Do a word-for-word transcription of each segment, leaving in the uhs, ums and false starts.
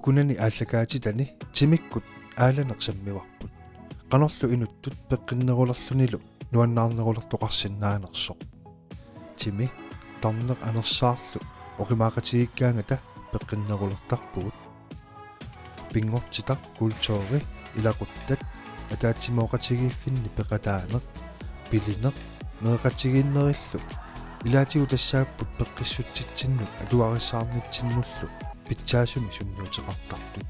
Kunani aallakaatitani timikkut aalaneq sammivarput. Qanorlu inuttut peqqinnerulerlunilu nuannaarnerulertoqarsinnaanersoq. Timi tarneq anersaarlu oqimaaqatigiikkaangata peqqinnerulertarpugut. Pinngortitaq, kulturi, ilaquttat, ataatsimooqatigiiffinni peqataaneq, pilineq, meeqatigiinnerillu ilaatigut tassaapput peqqissutsitsinnut atugarissaarnitsinnullu pitsaasumik sunniuteqartartut.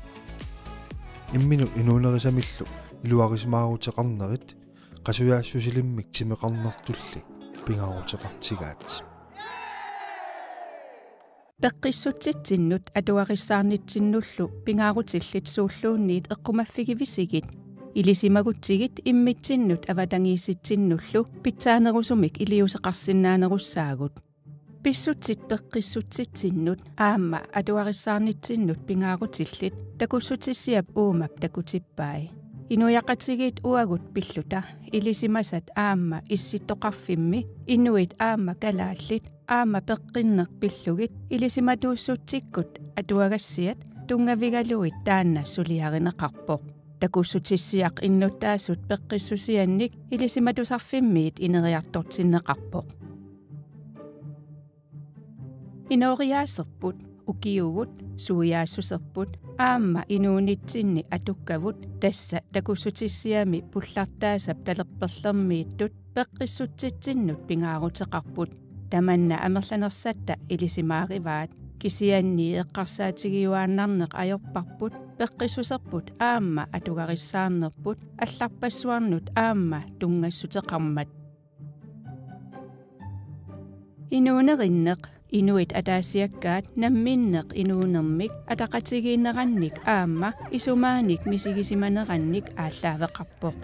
Imminut inuunerisamillu iluarisimaaruteqarnerit qasujaassusilimmik timeqarnertulli pingaaruteqartigaat. Peqqissutsitsinnut atugarissaarnitsinnullu pingaarutillit suulluunniit eqqumaffigivisigit? Ilisimagutsigit immitsinnut avatangiisitsinnullu pitsaanerusumik iliuuseqarsinnaanerussaagut. Pissutsit peqqissutsitsinnut aamma atugarissaarnitsinnut pingaarutillit takussutissiap uumap takutippai. Inuiaqatigiit uagut pilluta ilisimasat aamma issittoqarfimmi inuit aamma kalaallit aamma peqqinneq pillugit ilisimatuussutsikkut atuagassiat tunngavigalugit taanna suliarineqarpoq. Takussutissiaq innuttaasut peqqissusiannik ilisimatusarfimmiit ineriartortinneqarpoq. Inooriaaserput, ukiuvut, suiaassuserput aamma inuunitsinni atukkavut tassa takussutissiami pullartaasap talerperlermiittut peqqissutsitsinnut pingaaruteqarput. Tamanna amerlanersatta ilisimaarivaat, kisianni eqqarsaatigiuaannarneq ajorparput peqqissuserput aamma atugarissaarnerput allarpassuarnut aamma tunngassuteqarmat. Inuunerinneq, inuit ataasiakkaat namminneq inuunermik ataqatigiinnerannik aamma isumaanik misigisimanerannik aallaaveqarpoq.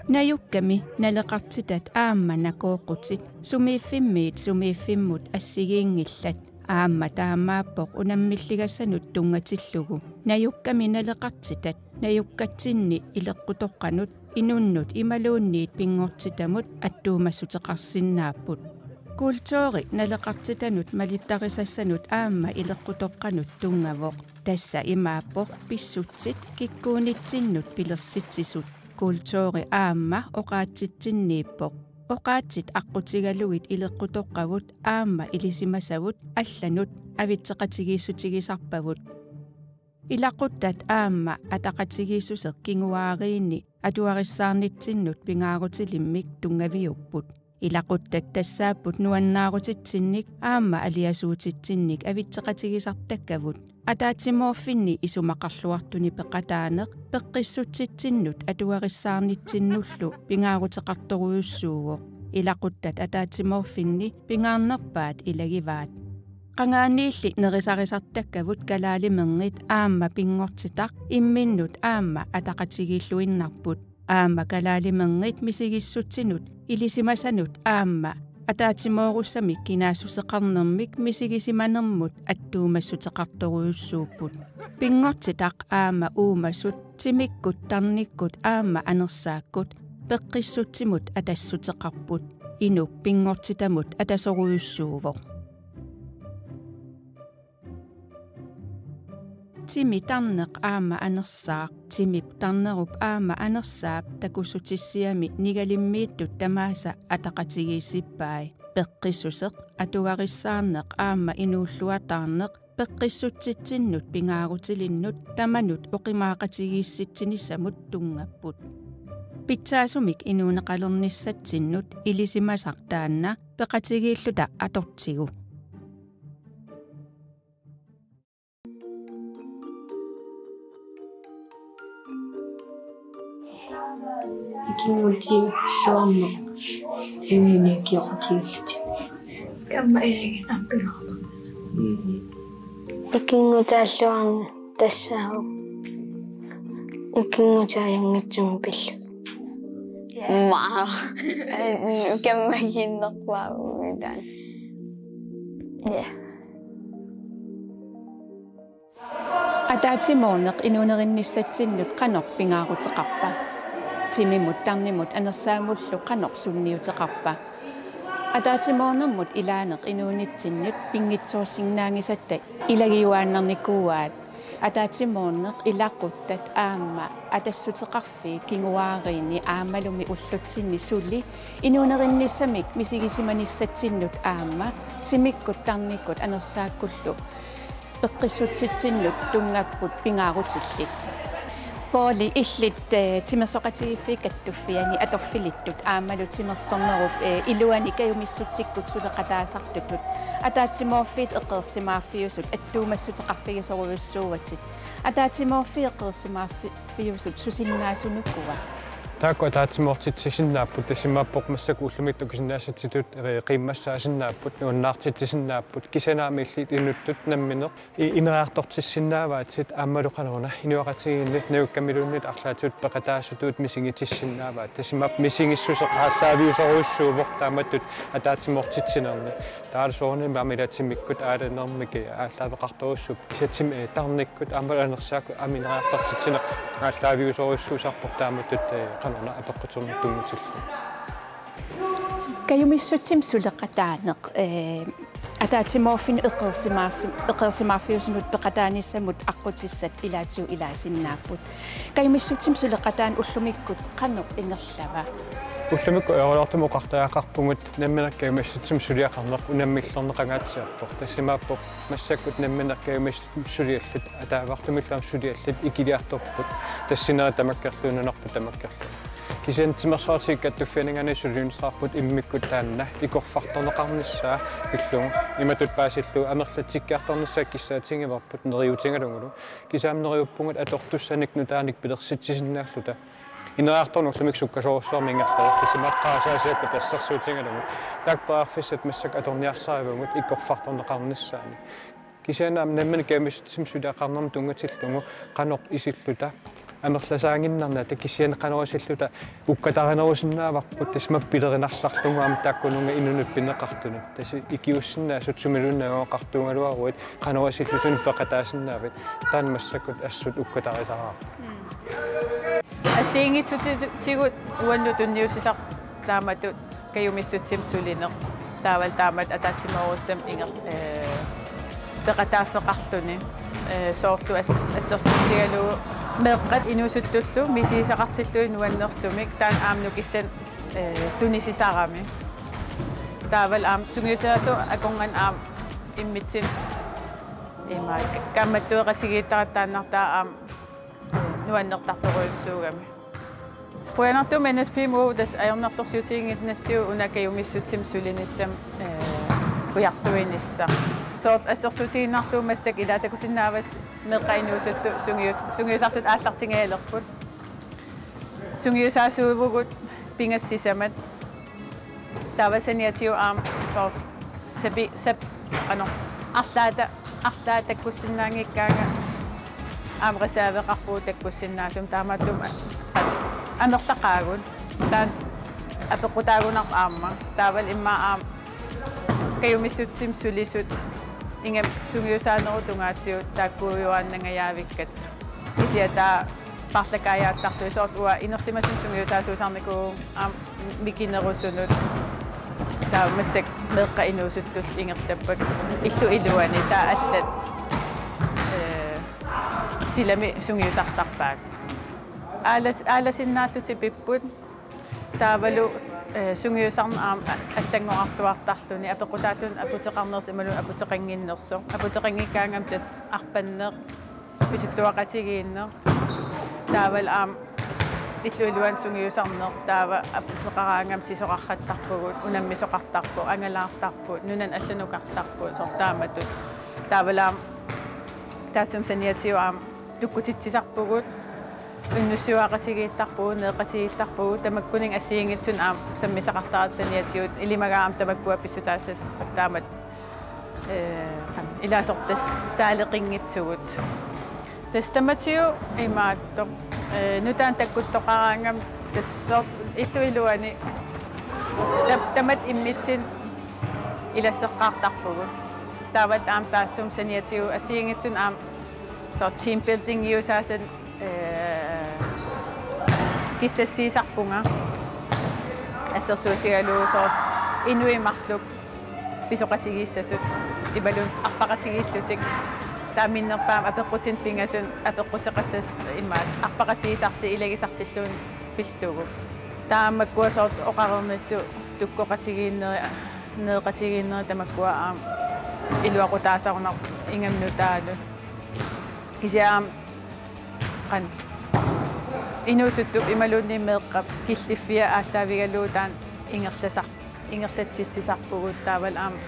Najukkami naleqartitat aamma nakooqqutit sumiiffimmiit sumiiffimmut assigiinngillat. Aamma taamaappoq unammilligassanut tunngatillugu. Najukkami naleqartitat najukkatsinni ileqqutoqqanut inunnut imaluunniit pinngortitamut attuumassuteqarsinnaapput. Kulturi naleqartitanut malittarisassanut aamma ileqqutoqqanut tunngavoq. Tassa imaappoq pissutsit kikkuunitsinnut pilersitsisut. Kulturi aamma oqaatsitsinniippoq. Oqaatsit aqqutigalugit ileqqutoqqavut aamma ilisimasavut allanut avitseqatigiissutigisarpavut. Ilaquttat aamma ataqatigiissuseq kinguaariinni atugarissaarnitsinnut pingaarutilimmik tunngaviupput. Ilaquttat tassaapput nuannaarutitsinnik aamma aliasuutitsinnik avitseqatigisartakkavut. Ataatsimoorfinni isumaqarluartuni peqataaneq peqqissutsitsinnut atugarissaarnitsinnullu pingaaruteqartorujussuuvoq. Ilaquttat ataatsimoorfinni pingaarnerpaat ilagivaat. Qangaaniilli nerisarisartakkavut kalaalimerngit aamma pinngortitaq imminnut aamma ataqatigiilluinnarput. Aamma kalaalimerngit misigissutsinut ilisimasanut aamma ataatsimoorussamik kinaassuseqarnermik misigisimanermut attuumassuteqartorujussuupput. Pinngortitaq aamma uumasut timikkut tarnikkut aamma anersaakkut peqqissutsimut atassuteqarput. Inuk pinngortitamut atasorujussuuvoq. Timi tarneq aamma anersaaq, timip tarnerup aamma anersaap takussutissiami nigalimmiittut tamaasa ataqatigiissippai. Peqqissuseq, atugarissaarneq aamma inuulluataarneq peqqissutsitsinnut pingaarutilinnut tamanut oqimaaqatigiissitsinissamut tunngapput. Pitsaasumik inuuneqalernissatsinnut ilisimasaq taanna peqatigiilluta atortigu. Ikinngutaalluarneq imminut ikioqatigiillutik. Kamma erigin appilaartoq. Ikinngutaalluarneq tassaavoq ikinngutaajunngitsumik pillugit. Wow. Kammagiinnerpaavoq taanna. Ja. Ataatsimoorneq inuunerinnissatsinnut qanoq pingaaruteqarpa? Timimut tarnimut anersaamullu qanoq sunniuteqarpa? Ataatsimoornermut ilaaneq inuunitsinnut pinngitsoorsinnaanngisatta ilagiuaannarnikuuaat. Ataatsimoorneq ilaquttat aamma atassuteqarfiit kinguaariinni aammalumi ullutsinni suli inuunerinnissamik misigisimanissatsinnut aamma timikkut tarnikkut anersaakkullu peqqissutsitsinnut tunngapput pingaarutillit. Pouli, illit, eh, timersoqatigiiffiit Kattuffianni atorfilittut aammalu timersornerup, eh, iluani kajumissutsikkut suleqataasartutut ataatsimoorfiit eqeersimaarfiusut attuumassuteqarfigisorujussuuatit. Ataatsimoorfiit eqeersimaarfiusut susinnaasunukuua? Taakku ataatsimoortitsisinnaapput, tassa imaappoq massakkut ullumikkut takusinnaassatsitut, eh, qiimmassaassinnaapput, nuannaartitsisinnaapput, kisianni aamma illit inuttut nammineq i-, ineriartortissinnaavaatit aammalu qanoruna inuiaqatigiinnut najukkamiluunniit arlaatigut peqataasutut misigitissinnaavaat. Tassa imaappoq misigissuseq aallaaviusorujussuuvoq taamatut ataatsimoortitsinerni. Taava soorunami aamma ila timikkut aalanermik aallaaveqartorujussuupput. Kisianni timi-, eh, tarnikkut aamma anersaakkut aamma ineriartortitsineq aallaaviusorujussuusarpoq taamatut, eh, qanoruna apeqquterneq tunngatillugu. Kajumissutsimik suleqataaneq, eh, ataatsimoorfinnut eqeersimaarsi-, eqeersimaarfiusunut peqataanissamut aqqutissat ilaatigut ilaasinnaapput. Kajumissutsimik suleqataaneq ullumikkut qanoq ingerlava? Ullumikkut ajoraluartumik oqartariaqarpugut nammineq kajumissutsimik suliaqarneq unammillernaqangaatsiarpoq. Tassa imaappoq massakkut nammineq kajumissutsimik suliallit, ataavartumillu aamma suliallit ikiliartorput. Tassineri tamakkerlugu, nunarput tamakkerlugu. Kisianni timersoqatigiit Kattuffianinngaanniit suliniuteqarput immikkut taanna ikorfartorneqarnissaa pillugu. Imatut paasillugu amerlatsikkiartornissaa kissaatigivarput neriuutigalugulu. Kisianni neriuppugut atortussanik nutaanik pilersitsisinnaalluta. Ineriartorneq ullumikkut sukkasoorujussuarmik ingerlavoq, tassa imaappoq qarasaasiakkut assersuutigalugu. Taakku periarfissat massakkut atorniarsarivagut ikorfartorneqarnissaannik. Kisianni aamma nammineq kajumissutsimik suliaqarnermut tunngatillugu qanoq isilluta amerlasaaginnarnata, kisianni qanoq isilluta ukkatarinerusinnaavarput, tassa imaappoq pilerinarsaarlugu aamma taakkununnga inunnut pineqartunut. Tassa ikiuussinnaasut sumiluunniit najugaqartuugaluaruit qanoq isillutit peqataasinnaavit, taanna massakkut assut ukkatarisaraarput. Mm. Assigiinngitsutigut uannut tunniussisartut taamatut kajumissutsimik sulineq. Taavalu taamatut ataatsimoorussamik inger-, eh, peqataaffeqarluni. Eh, soorlu as-, assersuutigalugu meeqqat inuusuttullu misigisaqartillugit nuannersumik, taanna aamma nukissanik, eh, tunisisarami. Taavalu aamma sungiusaasoq akornanni aamma immitsinnut ima ka-, kaammattueqatigiittaratta taannartaa aamma nuannertartorujussuugami. Qujanartumik N S P-mut tassa ajornartorsiutiginngitsunatsigu una kajumissutsimik sulinissamut, eh, ujartuinissaq. Soorlu assersuutigiinnarlugu massakkut ilaa takusinnaavasi meeqqat inuusuttut sungius-, sungiusarlutik aallartingajalerput. Sungiusaasuuvugut pingasut sisamat. Taava saniatigut aamma soorlu sapi-, sap-, qanoq, arlaata, arlaat takkussinnaanngikkaangat aamma reserveqarpugut takkussinnaasumik, taamaattumik a-, amerlaqaagut. Taanna apeqqutaagunarpoq aamma. Taavalu immaqa aamma kajumissutsimik sulisut ingammik sungiusaanerup tungaatigut taakkuujuaannangajaavikkatta. Kisianni taava paarlakaajaattarlugit, soorlu uanga inersimasumik sungiusaasuusarnikuuvunga aamma mikinerusunut. Taava massakkut meeqqat inuusuttullu ingerlappakka illup iluani, taava allat, eh, silami sungiusartarpaat. Aalas-, aalasinnaallutik pipput. Taavalu, eh, sungiusarneq aamma a-, allanngorartuartarluni, apeqqutaalluni aputeqarnersoq imaluunniit aputeqannginnersoq. Aputeqanngikkaangami tassa arpanneq, pisuttuaqatigiinneq. Taavalu aamma illup iluani sungiusarneq, taava aputeqaraangami sisorarrattarpugut, unammisoqartarput, angalaartarput, nunanut allanukartarput, soorlu taamatut. Taavalu aamma taassuma saniatigut aamma tukkutitsisarpugut, unnussiuaqatigiittarpugut, neeqatigiittarpugut, tamakkuninnga assigiinngitsunik aamma sammisaqartarput saniatigut, ilimagaat aamma tamakkua pissutaassasut taamatut, eh, qanoq, ilaasortassaaleqinngitsugut. Tassa tamatigut imaattoq, eh, nutaanik takkuttoqaraangami tassa soorlu illup iluani tam-, tamatta immitsinnut ilasseqqaartarpugut. Taavalu aamma taassuma saniatigut assigiinngitsunik aamma soorlu teambuildingiusaasanik, eh, kissassiisarpunga. Assersuutigalugu soorlu inuit marluk pisoqatigiissasut imaluunniit arpaqatigiillutik Taamaannerpaamik apeqqutinik pingasut apeqquteqassasut imaattoq arpaqatigisartik ilagisartilluunniit pillugu. Taava makkua soorlu oqareernittut tukkoqatigiinnerit, nereqatigiinnerit tamakkua aamma iluaqutaasarunarpoq ingammik nutaanut. Kisianni aamma qanoq inuusuttup imaluunniit meeqqap killiffia aallaavigalugu taanna ingerlasar-, ingerlatsitsisarpugut taavalu aamma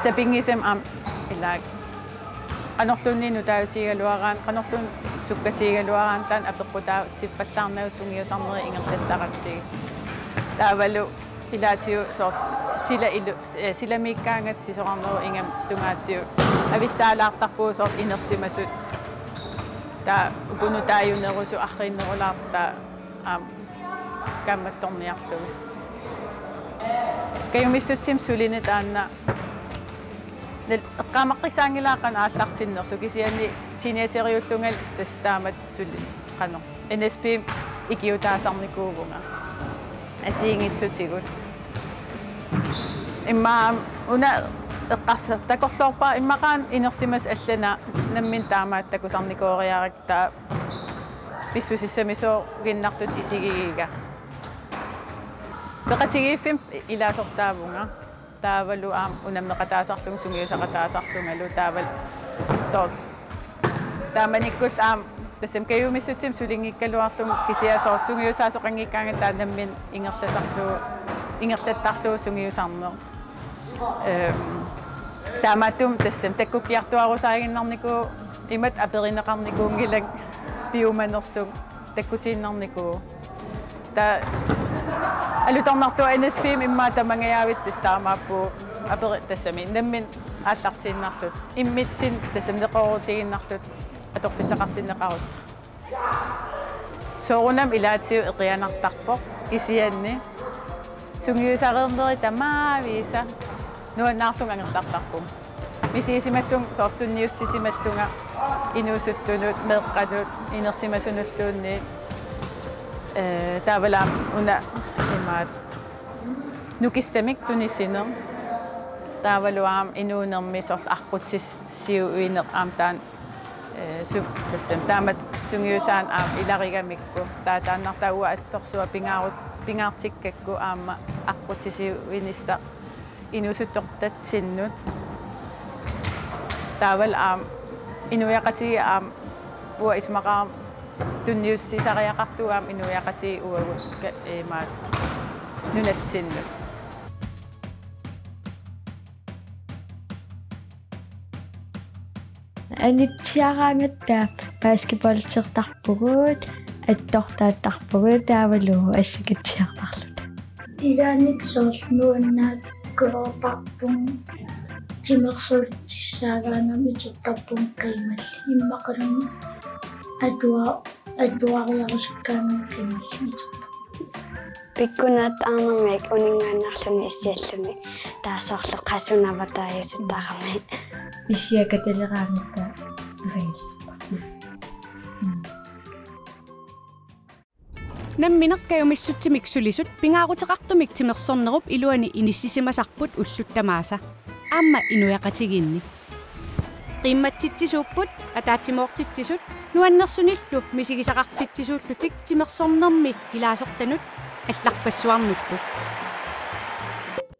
sapinngisamik aamma ilaat qanorluunniit nutaajutigigaluaraanni, qanorluunniit sukkatigigaluaraanni taanna apeqqutaatippallaarnagu sungiusarnerit ingerlattaratsigit. Taavalu ilaatigut soorlu sila ilu-, eh, silamiikkaangatta sisorarnerup ingammik tungaatigut avissaalaartarpugut soorlu inersimasut. Taava uku nutaajunerusut arriinnerulaartut aamma kaammattorniarlugit. Kajumissutsimik sulineq taanna nal-, eqqaamaqqissaanngilara qanoq aallartinnersoq kisianni teenageriullungali tassa taamatut suli qanoq N S P-mi ikiutaasarnikuuvunga assigiinngitsutigut. Immaqa una eqqarsa-, takorloorpara immaqa aamma inersimasut allanit nammineq taamaattut takusarnikooriarakkit taava pissusissamisoorinnartutut isigigiga. Peqatigiiffimmi ilaasortaavunga. Taavalu aamma unammeqataasarlunga sungiusaqataasarlungalu taavalu soorlu. Taamanikkullu aamma tassami kajumissutsimik sulinngikkaluarlunga kisianni soorlu sungiusaasoqanngikkaangatta taanna nammineq ingerlasarlugu, ingerlattarlugu sungiusarneq. Ehm, taamaattumik tassami takkukkiartuaarusaaginnarnikuuvoq imatut aperineqarnikuunngilanga piumanersunga takkutiinnarnikuuvoq. Taava alutornartua N S P-mi immaqa tamangajaavittoq tassa taamaappugut aperi-, tassami nammineq aallartiinnarluta. Immitsinnut tassami neqeroorutigiinnarluta atorfissaqartinneqarutta. Soorunami ilaatigut eqianartarpoq kisianni sungiusareernerit tamaviisa nuannaarlunga angerlartarpunga. Misigisimallunga soorlu tunniussisimallunga inuusuttunut, meeqqanut, inersimasunulluunniit. Eh, taavalu aamma una imaattoq nukissamik tunissineq. Taavalu aamma inuunermi soorlu aqqutisiuineq aamma taanna, eh, su-, tassami taamatut sungiusaaneq aamma ilarigamikku. Taava taannartaa uanga assorsuaq pingaarut-, pingaartikkakku aamma aqqutisiuinissaq inuusuttortatsinnut. Taavalu aamma inuiaqatigiit aamma uanga isumaqarama tunniussisariaqartugut aamma inuiaqatigiit uagut ka-, imaattoq nunatsinnut. Anitsiaraangatta basketballtertarpugut, attortaattarpugut, taavalu assakatsiartarluta. Ilaanni soorlu nuannaakkoortarpunga timersuutissaagaangama itertarpunga kaimalli. Immaqaluunniit atua-, atuariarusukkaangama kaimalli itertarpunga. Pikkunaattaarnermik uninngaannarluni issialluni taava soorlu qasunavataajusuttarami. Issiakataleraangatta uangalu. Nammineq kajumissutsimik sulisut pingaaruteqartumik timersornerup iluani inissisimasarput ullut tamaasa. Aamma inuiaqatigiinni. Qiimmatsitsisuupput, ataatsimoortitsisut, nuannersunillu misigisaqartitsisuullutik timersornermi ilaasortanut allarpassuarnullu.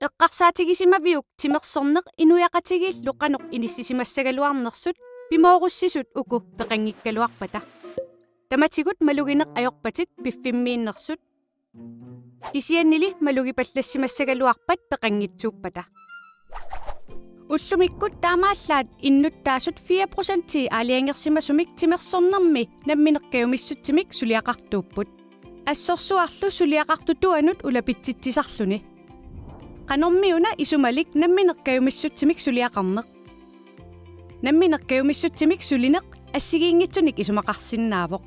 Eqqarsaatigisimaviuk timersorneq inuiaqatigiillu qanoq inissisimassagaluarnersut pimoorussisut uku peqanngikkaluarpata. Tamatigut malugineq ajorpatit piffimmiinnersut. Kisiannili malugipallassimassagaluarpat peqanngitsuuppata. Ullumikkut taamaallaat innuttaasut fire procentii aalajangersimasumik timersornermi nammineq kajumissutsimik suliaqartuupput. Assorsuarlu suliaqartutuanut ulapitsitsisarluni. Qanormi una isumalik nammineq kajumissutsimik suliaqarneq? Nammineq kajumissutsimik sulineq assigiinngitsunik isumaqarsinnaavoq.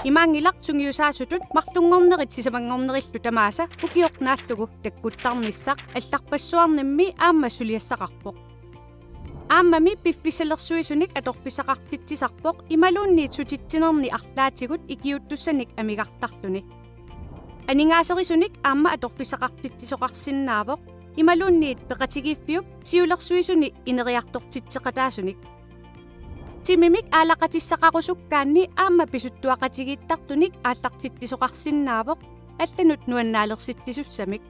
Imaanngilaq sungiusaasutut marlunngornerit sisamanngornerillu tamaasa ukioq naallugu takkuttarnissaq allarpassuarnimmi aamma suliassaqarpoq. Aammami piffissalersuisunik atorfissaqartitsisarpoq imaluunniit sutitsinerni arlaatigut ikiuuttussanik amigartarluni. Aningaaserisunik aamma atorfissaqartitsisoqarsinnaavoq imaluunniit peqatigiiffiup siulersuisuni ineriartortitseqataasunik. Timimik aalaqatissaqarusukkaanni aamma pisuttuaqatigiittartunik aallartitsisoqarsinnaavoq allanut nuannaalersitsisussamik.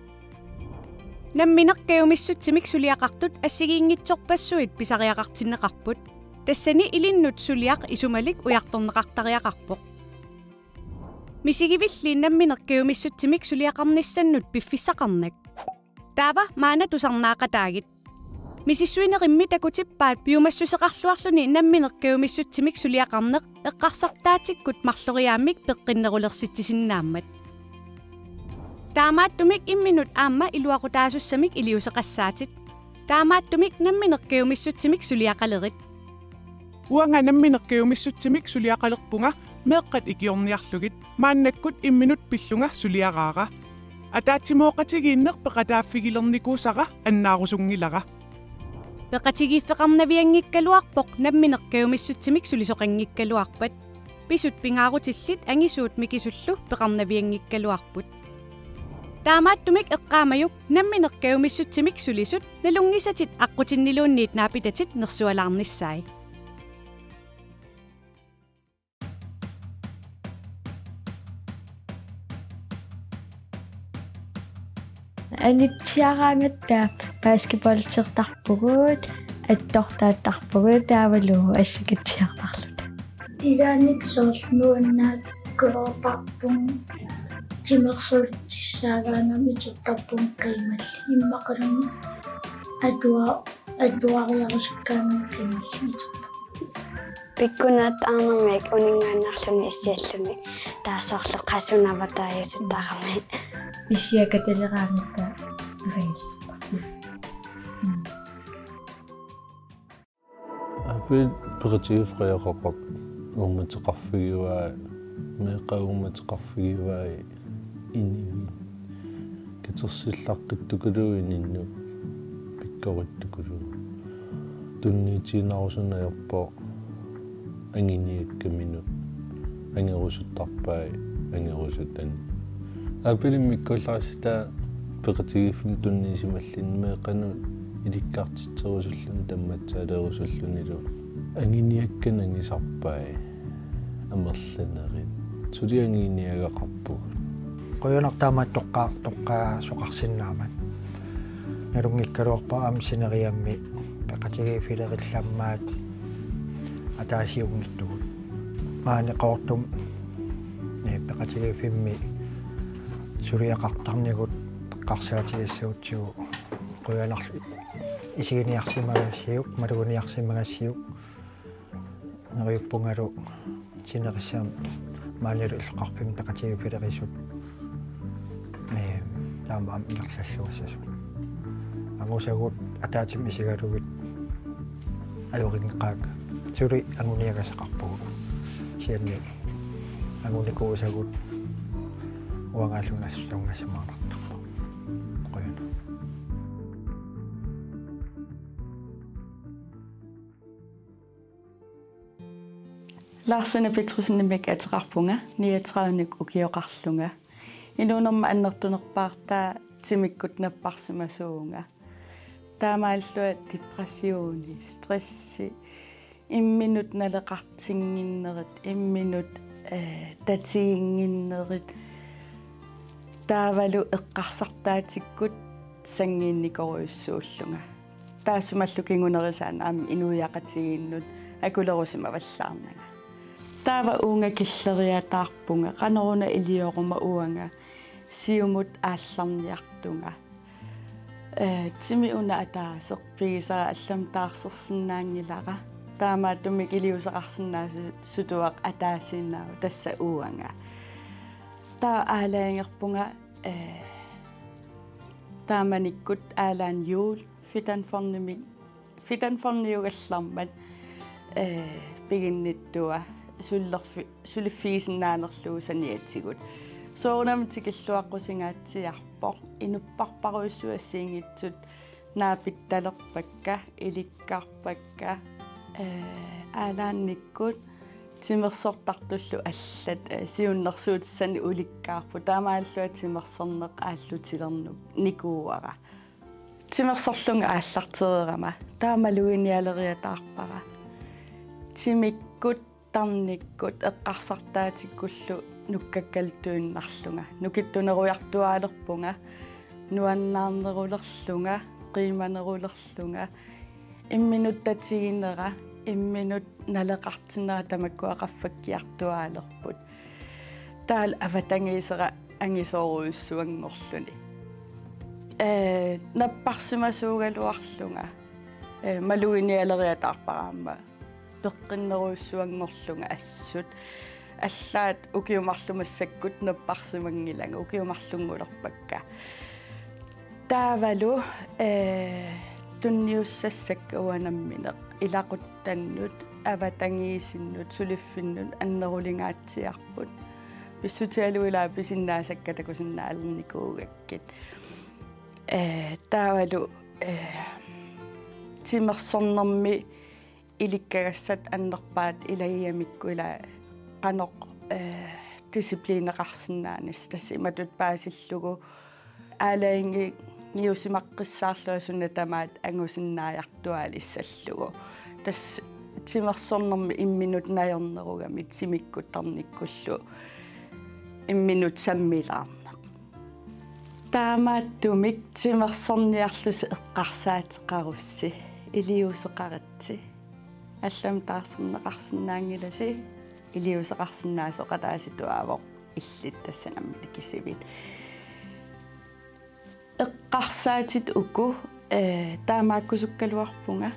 Nammineq kajumissutsimik suliaqartut assigiinngitsorpassuit pisariaqartinneqarput. Tassani ilinnut suliaq isumalik ujartorneqartariaqarpoq. Misigivilli nammineq kajumissutsimik suliaqarnissannut piffissaqarnak? Taava maanna tusarnaaqataagit. Misissuinerimmi takutippaat piumassuseqarluarluni nammineq kajumissutsimik suliaqarneq eqqarsartaatikkut marloriaammik peqqinnerulersitsisinnaammat. Taamaattumik imminut aamma iluaqutaasussamik iliuuseqassaatit. Taamaattumik nammineq kajumissutsimik suliaqalerit. Uanga nammineq kajumissutsimik suliaqalerpunga meeqqat ikiorniarlugit. Maannakkut imminut pillunga suliaraara. Ataatsimooqatigiinneq peqataaffigilernikuusara annaarusunngilara. Peqatigiiffeqarnavianngikkaluarpoq nammineq kajumissutsimik sulisoqanngikkaluarpat. Pisut pingaarutillit angisuut mikisullu peqarnavianngikkaluarput. Taamaattumik eqqaamajuk nammineq kajumissutsimik sulisut nalunngisatit aqqutinniluunniit naapitatit nersualaarnissaat. Anitsiaraangatta basketballertarpugut, attortaattarpugut, taavalu assakatsiartarluta. Ilaanni soorlu nuannaakkaluartarpunga timersuutissaagaangama itertarpunga qiimalli immaqaluunniit atua-, atuariarusukkaangama qiimalli itertarpunga. Pikkunaattaarnermik uninngaannarluni issialluni taava soorlu qasunavataajusuttarami. Issiakataleraangatta bevægelsespartner. Mm. Aappi peqatigiiffeqartoq uummateqarfigivaa, meeqqat uummateqarfigivai inivit. Katersillaqqittukuluuvoq ininnut pikkorittukuluuvoq. Tunniutiinnarusunut ajorpoq anguniakkaminut angerusuttarpai angerusutani. Aappili immikkuullarissutaa peqatigiiffinnut tunniusimalluni meeqqanut ilikkartitserusulluni tammatsaalerusullunilu anguniakkat nangisarpai amerlanerit. Suli anguniagaqarpugut. Qujanaq taamaattoqqaa-, toqqaasoqarsinnaammat. Nalunngikkaluarpara aamma sineriammi peqatigiiffilerillammaat ataasiunngitsugut. Maani Qaqortumi, eh, peqatigiiffimmi suliaqartarnigut eqqarsaatigissagutsigu qujanarlu isiginiarsimagassiuk, maluginiarsimagassiuk. Neriuppungalu sinerissami maanilu illoqarfimmi peqatigiiffilerisut. Ee, taama aamma ingerlalluassasut. Angusagut ataatsimut isigalugit ajorinngeqaakka. Suli anguniagasaqarpugut. Kisianni angunikuusagut uangaalluunniit assorsuarngassamaarnartarpoq. Qujanaq. Larsine Petrussenimik ateqarpunga, niogtredivenik ukioqarlunga. Inuunerma annertunerpaartaa timikkut napparsimasuuvunga. Taamaallunga depressioni, stressi, imminut naleqartinnginnerit, imminut, eh, tatiginnginnerit. Taavalu eqqarsartaatikkut sanngiinnikorujussuullunga. Taassumalu kingunerisaanik aamma inuiaqatigiinnut akulerusimavallaarnanga. Taava uunga killeriataarpunga, qanoruna ilioruma uanga siumut aallarniartunga. Eh, timi una ataaseq pigisara allamik taarsersinnaanngilara. Taamaattumik iliuuseqarsinnaasutuaq ataasiinnaavoq tassa uanga. Taava aalajangerpunga, eh, taamanikkut aalajangerpunga Fidanfornimi, Fidanforniugallarmat, eh, piginnittua sullerfi-, suliffigisinnaanerlugu saniatigut. Soorunami tikilluaqqusingaatsiarpoq, inupparparujussuit assigiinngitsut naapittalerpakka, ilikkarpakka, eh, aalajangernikkut timersortartullu allat, eh, siunnersuutissanik ulikkaarput, taamaalillunga timersorneq aallutilernikuuara. Timersorlunga aallartereerama taama maluginialeriataarpara. Timikkut tarnikkut eqqarsartaatikkullu nukkakkaluttuinnarlunga, nukittunerujartuaalerpunga, nuannaarnerulerlunga, qiimanerulerlunga, imminut tatiginera, imminut naleqartinnera tamakkua qaffakkiartuaalerput. Taavalu avatangiisera angisoorujussuanngorluni. Ee, napparsimasuugaluarlunga, ee, maluginialeriataarpara aamma peqqinnerujussuanngorlunga assut. Allaat ukiut marluk massakkut napparsimanngilanga, ukiut marlunngulerpakka. Taavalu, ee, tunniussassakka uanga nammineq ilaquttannut, avatangiisinnut, suliffinnut annerulingaatsiarput. Pissutigalugu ilaa pisinnaasakka takusinnaalernikuugakkit. Ee, taavalu, ee, timersornermi ilikkagassat annerpaat ilagigamikku ilaa qanoq, ee, disciplineqarsinnaanissaq, tassa imatut paasillugu aalajangiusimaqqissaarlunga suna tamaat angusinnaajartuaalissallugu. Tassa timersornermi imminut najornerugami timikkut tarnikkullu imminut sammilaarneq. Taamaattumik timersorniarlusi eqqarsaateqarussi, iliuuseqaritsi. Allamik taarserneqarsinnaanngilasi, iliuuseqarsinnaasoq ataasiartuaavoq illit tassa nammineq kisivit. Eqqarsaatit uku, ee, taamaakkusukkaluarpunga,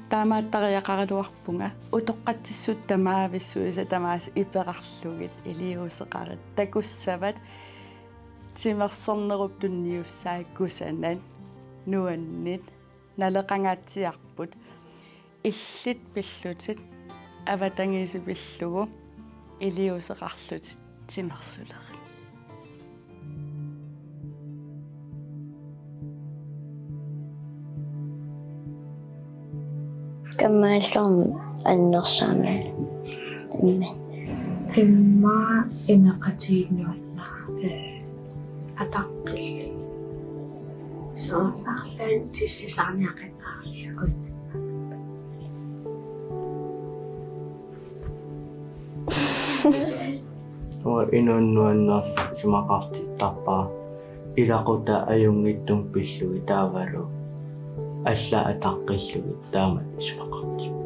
taamaattariaqaraluarpunga, utoqqatsissut tamaavissuisa tamaasa iperarlugit iliuuseqarit takussavat timersornerup tunniussaa kusanat, nuanneq, naleqangaatsiarput, illit pillutit, avatangiisit pillugu, iliuuseqarlutit timersulerit. Kammalluarmi annersaanani. Imma. Immaqa ineqatigiinnuanna, ee, ataqqillugit. Soorlu arlaannik tissisaarniaqattaarliakkut. Uanga inuup nuannersoq isumaqartittarpara ilaqutaa ajunngitsumik pillugit taavalu allaat ataqqillugit, taama isumaqartippara.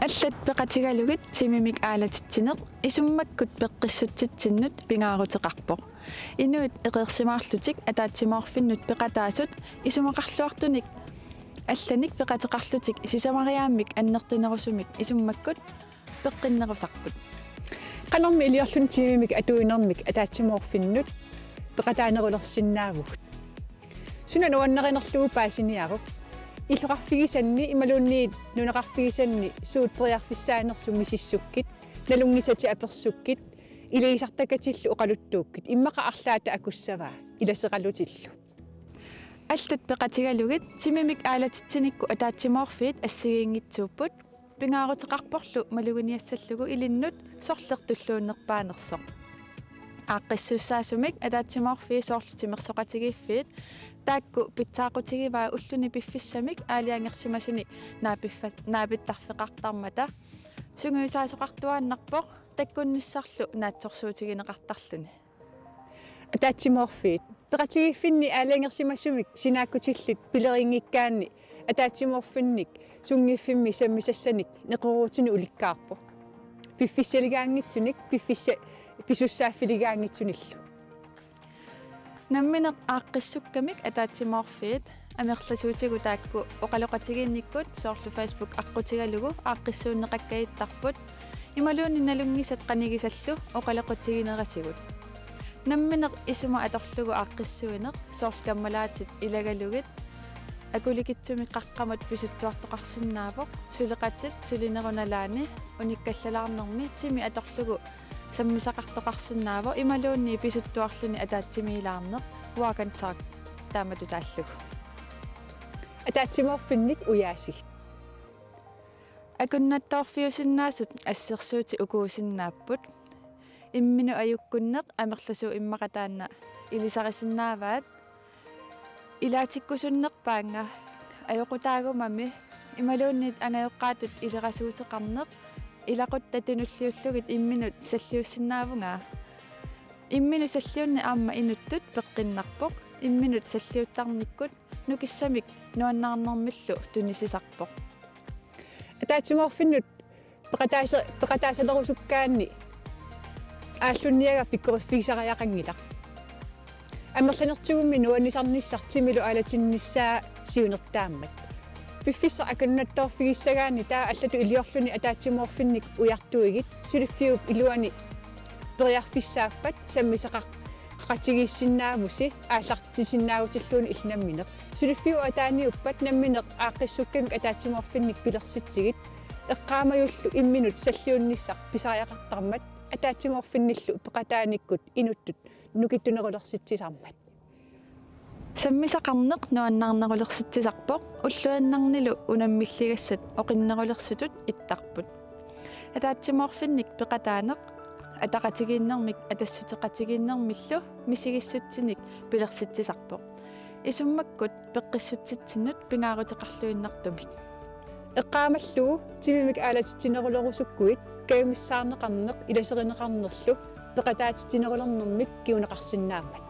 Allat peqatigalugit timimik aalatitsineq isummakkut peqqissutsitsinnut pingaaruteqarpoq. Inuit eqeersimaarlutik ataatsimoorfinnut peqataasut isumaqarluartunik allanik peqateqarlutik sisamariaammik annertunerusumik isummakkut peqqinnerusarput. Qanormi iliorluni timimik atuinermik ataatsimoorfinnut peqataanerulersinnaavugut? Suna nuannarinerlugu paasiniaruk? Illoqarfigisanni imaluunniit nunaqarfigisanni suut periarfissaanersut misissukkit, nalunngisatit apersukkit, iligisartakatillu oqaluttuukkit, immaqa arlaata akussavaa ilaseqalutillu. Allat peqatigalugit timimik aalatitsinikku ataatsimoorfiit assigiinngitsuupput, pingaaruteqarporlu maluginiassallugu ilinnut sorleq tulluunnerpaanersoq. Aaqqissuussaasumik ataatsimoorfiit soorlu timersoqatigiiffiit taakku pitsaaqutigivai ulluni piffissamik aalajangersimasuni naapiffa-, naapittarfeqartarmata. Sungiusaasoqartuaannarpoq takkunnissarlu naatsorsuutigineqartarluni. Ataatsimoorfiit peqatigiiffinni aalajangersimasumik sinaakkutillit pilerinngikkaanni ataatsimoorfinnik sunngiffimmi sammisassanik neqeroorutinik ulikkaarpoq. Piffissaligaanngitsunik, piffissa-, pisussaaffiligaanngitsunillu. Nammineq aaqqissukkamik ataatsimoorfiit amerlasuutigut taakku oqaloqatigiinnikkut soorlu Facebook aqqutigalugu aaqqissuunneqakkajuttarput, imaluunniit nalunngisat qanigisallu oqaloqatiginerisigut. Nammineq isuma atorlugu aaqqissuineq soorlu kammalaatit ilagalugit akulikitsumik qaqqamut pisuttuartoqarsinnaavoq, suleqatit sulinerup nalaani unikkallalaarnermi timi atorlugu sammisaqartoqarsinnaavoq imaluunniit pisuttuarluni ataatsimiilaarneq, walk and talk taamatut taallugu. Ataatsimoorfinnik ujaasigit. Akunnattoorfiusinnaasut assersuutit ukuusinnaapput. Imminut ajukkunneq amerlasuut immaqa taanna ilisarisinnaavaat. Ilaatikkusunnerpaannga ajoqutaagumami imaluunniit angajoqqaatut ilerasuuteqarneq, ilaquttat tunulliullugit imminut salliussinnaavunga. Imminut salliunneq aamma inuttut peqqinnarpoq, imminut salliuttarnikkut nukissamik nuannaarnermillu tunisisarpoq. Ataatsimoorfinnut peqataasa-, peqataasalerusukkaanni aallunniagaq pikkoriffigisariaqanngilaq. Amerlanertigummi nuannisarnissaq timilu aalatinnissaa siunertaammat. Piffissaq akunnaattoorfigissagaanni taava allatut iliorluni ataatsimoorfinnik ujartuigit suliffiup iluani periarfissaappat sammisaqaqatigiissinnaavusi aallartitsisinnaavutilluunniit illit nammineq. Suliffiup ataaniuppat nammineq aaqqissukkamik ataatsimoorfinnik pilersitsigit, eqqaamajullu imminut salliunnissaq pisariaqartarmat ataatsimoorfinnillu peqataanikkut inuttut nukittunerulersitsisarmat. Sammisaqarneq nuannaarnerulersitsisarpoq, ulluinnarnilu unammilligassat oqinnerulersutut ittarput. Ataatsimoorfinnik peqataaneq ataqatigiinnermik atassuteqatigiinnermillu misigissutsinik pilersitsisarpoq. Isummakkut peqqissutsitsinnut pingaaruteqarluinnartumik. Eqqaamallugu timimik aalatitsinerulerusukkuit kajumissaarneqarneq ilaserineqarnerlu peqataatitsinerulernermik kinguneqarsinnaammat.